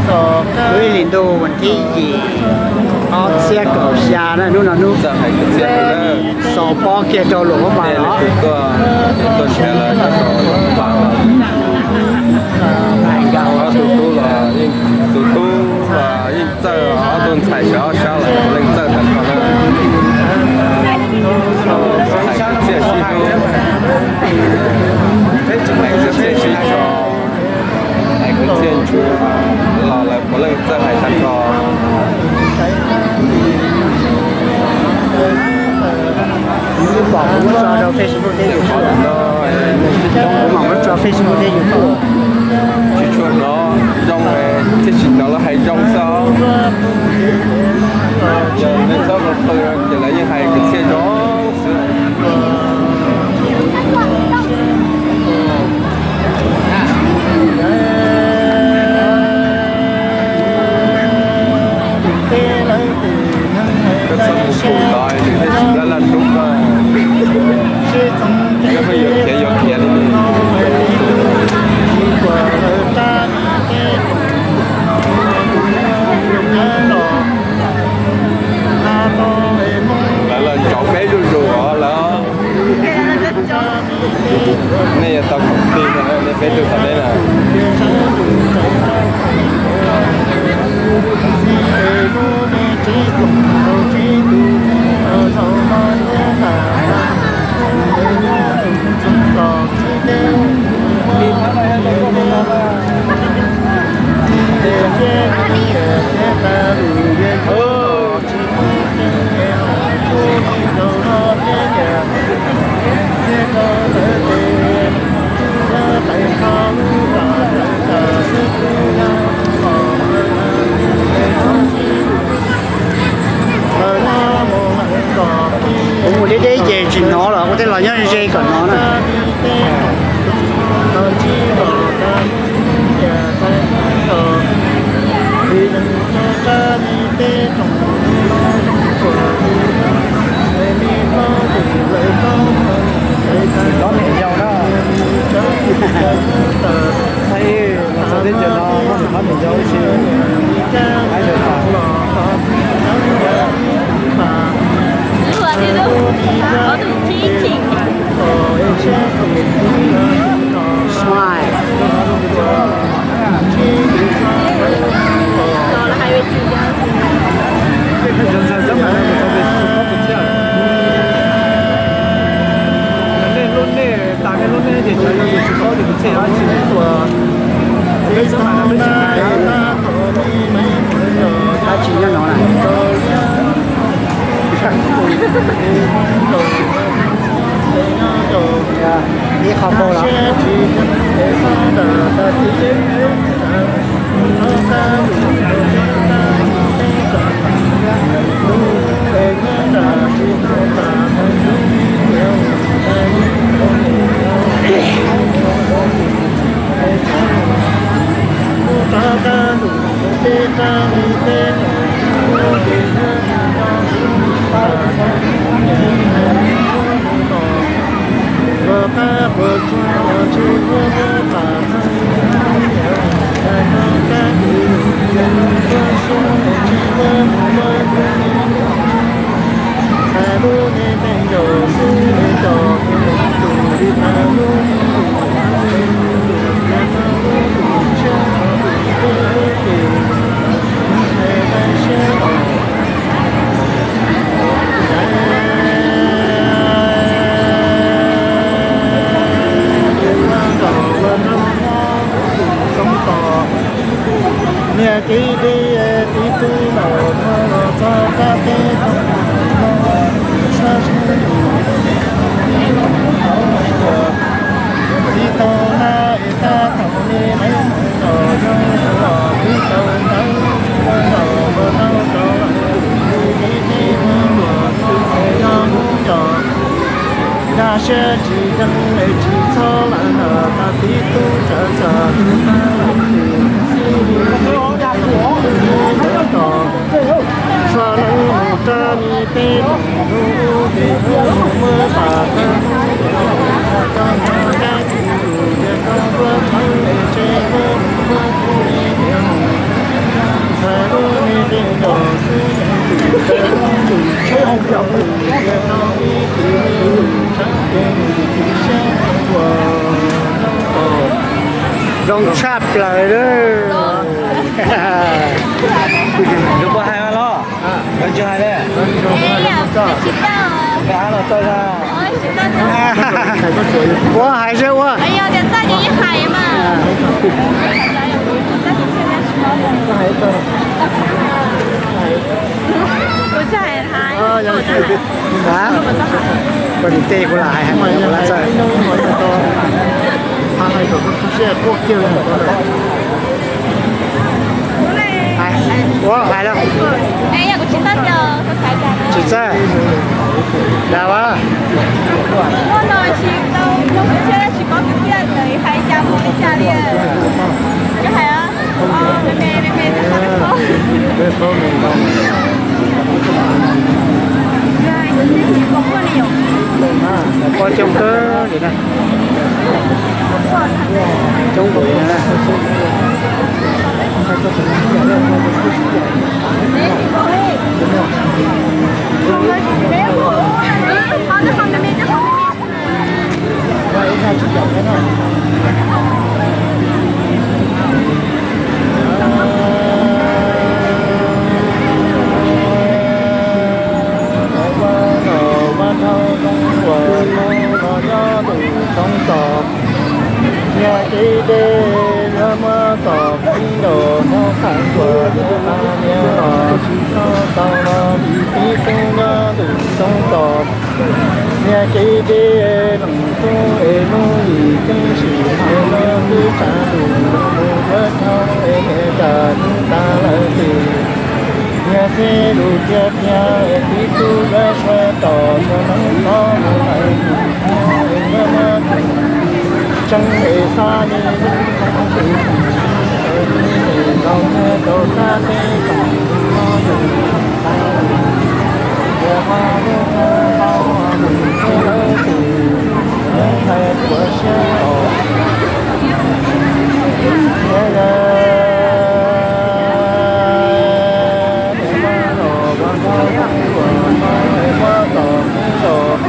Lub ib hlis ntuj vas thib yim ob txhiab kaum xya na, hnub no hnub xaus pob kiag rau luam huab pas los. Ob tug tub los yeej, tus tub los yeej txawj, ob tug ntxhais sawv ob sab los puav leej txawj tag nrho na. Hais kwv txhiaj sib hlub, hais kwv txhiaj sib tso, hais kwv txhiaj ntsuj los lawv puav leej txawj hais tag nrho. Kuv pom kuv muab tso rau Facebook thiab YouTube, kuv mam muab tso Facebook thiab YouTube. Tsis tshua hnov zoo thiab, tsis hnov lawv hais zoo xwb. Yog nej txhob ua qw ces lawv yeej hais kwv txhiaj zoo xwb. Koj txhob mus pum tod, nws thiaj tsis laj laj rub koj. Koj pheej yuav khiav yuav khiav li. Lawv los ntsaum peb zuj zus os lawv. Nej yuav tau khoom plig no, nej peb tug tom teb na. Kuv mus deb deb ces tsis hnov los kuv thiaj los nyob ze kom hnov na. Tsis hlob niam yau na. Los txog teb chaws no muaj tsis hlob niam yau ib si, hais lus tas. Smile. Nej lub neej tas, nej lub neej ces cov yau yus tsis paub ces kwv txhiaj yog dab tsi ne. Peb xab mas no peb tsis hais dab tsi nyob no na. Ib qho npau los. Niag txiv tij txiv tub los txog kab teb no, sab sab txiv tau na es tab tom li lawv mus los yog tus los twb tau ntawd los los tau los tib tib mus los yog mus yos. Nag siab tsis deev es tsis txhob lam nws tas txiv tub tsawv tsawv tus tag los tus xib hwb tus xib hwb tos. Txog lawv mus rau mi teb tus ub tim ub muab pam tag mus los tau txog kab tsis tus tias koj tuaj txhawb es tsev tuaj mus tuaj txhawb Zoo tshaj plaws lawm. Yuav puas hais mas los? Yuav tsis hais li. Peb hab los txawj na. Ua hais seb ua. Hab, koj niam tej kuv lam hais hais kuv lam txawj. Ua hais lawm. Tsis txawj. Dag vas. Ua coob kawg li na. Coob npaum li na. Vaj dhau zoo uas hnub no nyob tus txoov txos, nyias kev deb yuav muab tom qab nrog nyob qab ntuas nyob qab niam los tsis txhob tau los vim tib tug nyob tus txoov txos. Nyias kev deb leej tub es lub lim ceeb sim hais los twb tsa lus mus yuav dhau es niam cas hnub tas lawm ces nyias txij lus tiag tiag es tib tug yuav suav tom txhua neeg txhob mus lawm es yuav muab tseeb es xab li lub moo tus tsis sawv li es los muab rau sab teb tsoom no yus tas lawm. Tias hmo lub moo hau tus tub lawv tus yeej ntshai puas siab os. Thiab yog tus maj los ua nrog tus uas no es muab tom tib los,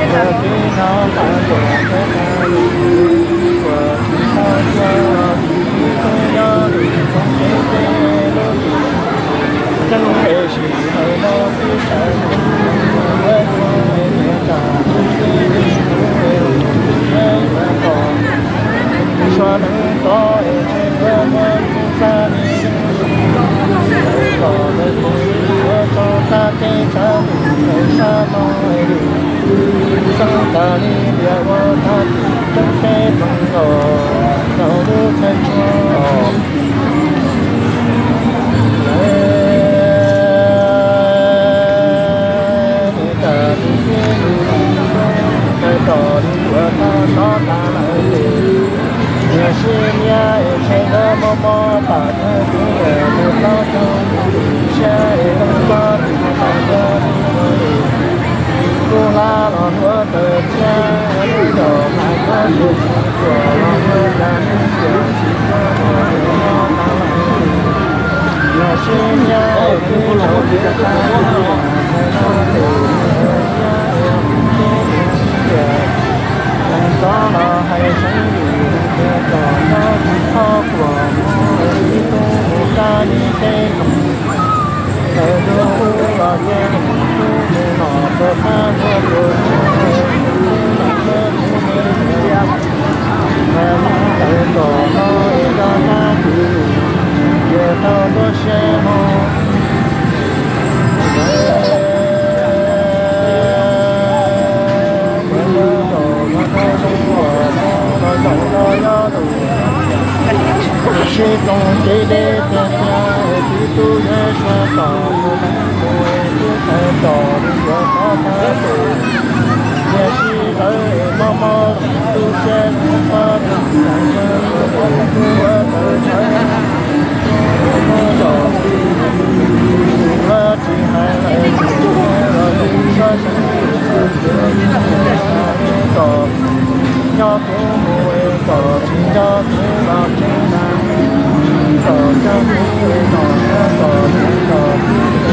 tus tib no tas los thiab tas lus uas tsis tau cia los tus tib tub nyob tus txoov kev deb lub lim ceeb es sim hais los twb tsa lus mus yuav dhau es niam cas hnub tib lub es lus yuav yuav kom txhua neeg txhob es tseg yuav muab tub xab li yeej sim hais kom lawv tus yuav tso sab teb tsa lus ntawm sab no es lus xeeb tas li tias ua tag tim tseeb teb ploog los rau lub thaij tshuab os. Lawv niam cas tus tib lus ntawd tom lus uas tag tov tas lawm ces niam sib nyiag es tseg lawv mob mob pam thawj tub es lawv plaub caug tus siab es lawv ncob tus tau ncob tus es kuj hlab los luav taws txhiab lub yom hais koj tus tsis tuam los luav yam neeg tiam sis koj tus tus no tas lawm. Niam sib nyiag es twb tsaus ntuj tas, hais no tus niam sib nyiag es mus teb mus txiv tias, neeg txov los hais seev lwm tias kom nyob tsis txhob quas mus es tib tug mus kab li teb koom. Lawv lub ub los nyiag mus tub mus nom rau sab ntuj tus tub es tus tub los nyiag tus me tias, hais li ntawd tom no es nco qab tus lus ces tau tuab siab hlo. Sib txoov kev deb tiag tiag es tib tug yuav suav tom tus neeg mus es tib txhais tom lus yuav txhob tag tus, tiam sis lawv mob mob tu siab mus txhob tus neeg mus es tub yuav tawv tawv mus zom tsis hais lawm tus tub los tus sab xeeb kom nyob kuv mus es kom tsis nco kuv los tseeb na, kom nco kuv es kom nco kom tsis kom kuv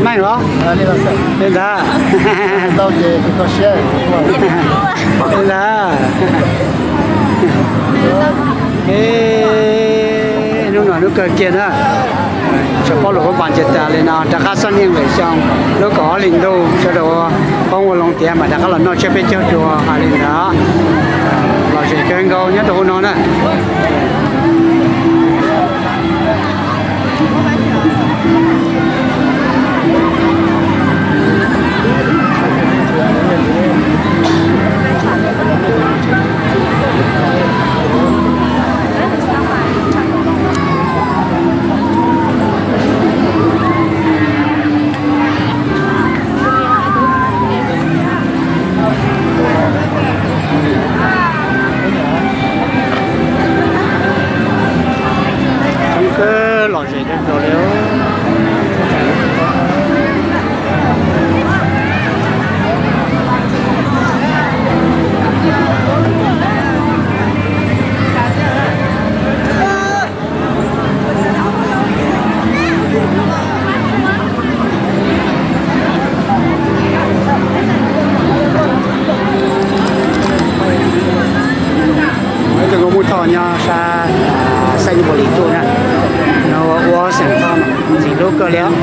Meej los? Li ntawd. Li ntawd. Hnub no hnub kawg kiag na, tsuas paub lus Hmoob Npas ces tas li no, rov qab xab niaj nqis xyoo lub kaum ob hlis ntuj sawv daws poob ua loo tiav mas rov qab los noj tsiab peb caug dua hais li ntawd. Lom zem kawg nkaus nyob rau hauv no na. Coob kawg, lom zem kawg nkaus li. Tus nkauj Muj Thoj nyob sab xeev Npaus Lis tuaj na, no ua xeem Thoj mas ntxim hlub kawg li os.